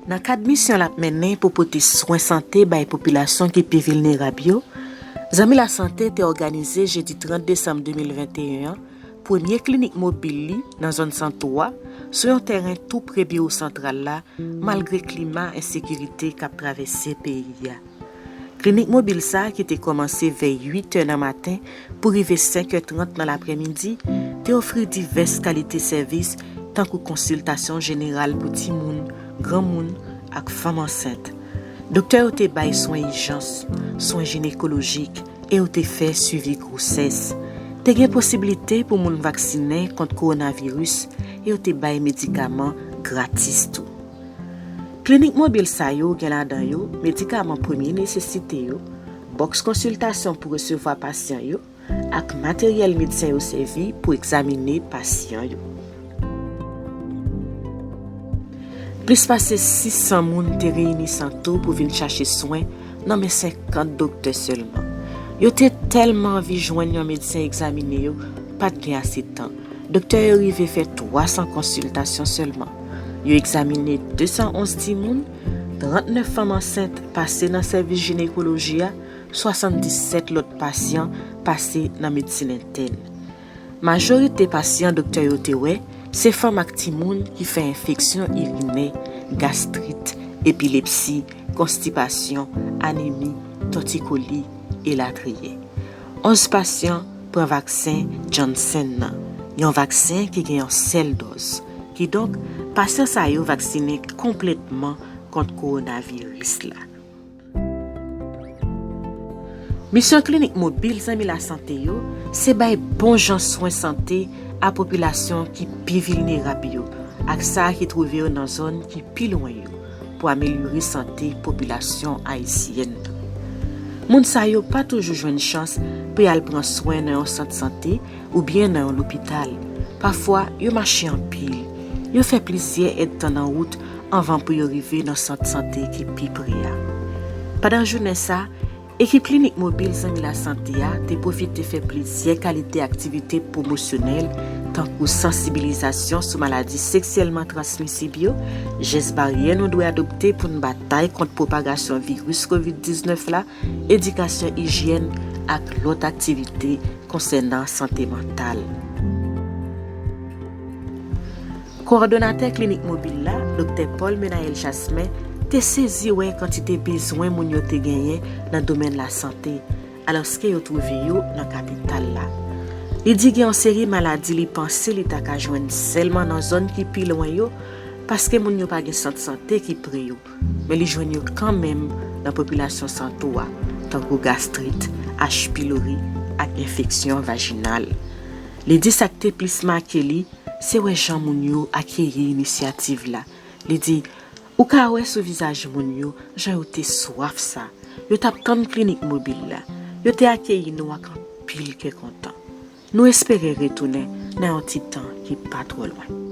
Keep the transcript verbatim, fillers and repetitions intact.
Nan kad misyon l ap mennen pou pote swen sante bay popilasyon ki pi vilnerab yo, Zanmi Lasante te òganize jedi trant desanm de mil venteyen an premye klinik mobil li nan zòn Santo a, sou yon tèren tou pre biwo santral la, malgre klima ensekirite k ap travèse peyi a. Klinik mobil sa a, ki te kòmanse vè uit è nan maten pou rive senk è trant nan laprèmidi, te ofri divès kalite sèvis, tankou konsiltasyon jeneral pou timoun, granmoun ak fanm ansent. Doktè yo te bay swen ijans, swen jinekolojik, e yo te fè swivi gwosès. Te gen posiblite pou moun vaksinen kont kowonaviris, e yo te bay medikaman gratis tou. Klinik mobil sa yo gen ladan yo medikaman premye nesesite yo, bòks konsiltasyon pou resevwa pasyan yo, ak materyèl medsen yo sèvi pou egzamine pasyan yo. Plis pase sis san moun te reyini Santo pou vin chache swen nan men senkant doktè sèlman. Yo te tèlman anvi jwenn yon medsen egzamine yo, pa t gen ase tan. Doktè yo rive fè twa san konsiltasyon sèlman. Yo egzamine de san onz timoun, trant nèf fanm ansent pase nan sèvis jinekoloji a, swasanndisèt lòt pasyan pase nan medsin entèn. Majorite pasyan doktè yo te wè se fanm ak timoun ki fè enfeksyon irinè, gastrit, epilepsi, konstipasyon, anemi, tòtikoli, elatriye. Onz pasyan pran vaksen Janssen nan, yon vaksen ki gen yon sèl dòz. Kidonk, pasyan sa yo vaksinen konplètman kont kowonaviris la. Misyon klinik mobil Zanmi Lasante yo se bay bon jan swen sante a popilasyon ki pi vilnerab yo ak sa ki twouve yo nan zòn ki pi lwen yo, pou amelyore sante popilasyon ayisyèn nan. Moun sa yo pa toujou jwenn chans pou y al pran swen nan yon sant sante oubyen nan yon lopital. Pafwa, yo mache anpil. Yo fè plizyè èdtan nan wout anvan pou yo rive nan sant sante ki pi pre a. Pandan jounen sa, ekip klinik mobil Zanmi Lasante a te pwofite fè plizyè kalite aktivite pwomosyonèl, tankou sansibilizasyon sou maladi seksyèlman transmisib yo, jès baryè nou dwe adopte pou n batay kont pwopagasyon viris kovid diznèf la, edikasyon ijyèn ak lòt aktivite konsènan sante mantal. Kowòdonatè klinik mobil la, Doktè Paul Menael Jasmin, te sezi wè kantite bezwen moun yo te genyen nan domèn lasante, alòske yo twouve yo nan kapital la. Li di gen yon seri maladi li panse li ta ka jwenn sèlman nan zòn ki pi lwen yo, paske moun yo pa gen sant sante ki pre yo, men li jwenn yo kanmenm nan popilasyon Santo a, tankou gastrit, H. pylori ak enfeksyon vajinal. Li di sa k te plis make li, se wè jan moun yo akeyi inisyativ la. Li di, ou ka wè sou vizaj moun yo jan yo te swaf sa. Yo t ap tann klinik mobil la. Yo te akeyi nou ak anpil kè kontan. Nou espere retounen nan yon ti tan ki pa twò lwen.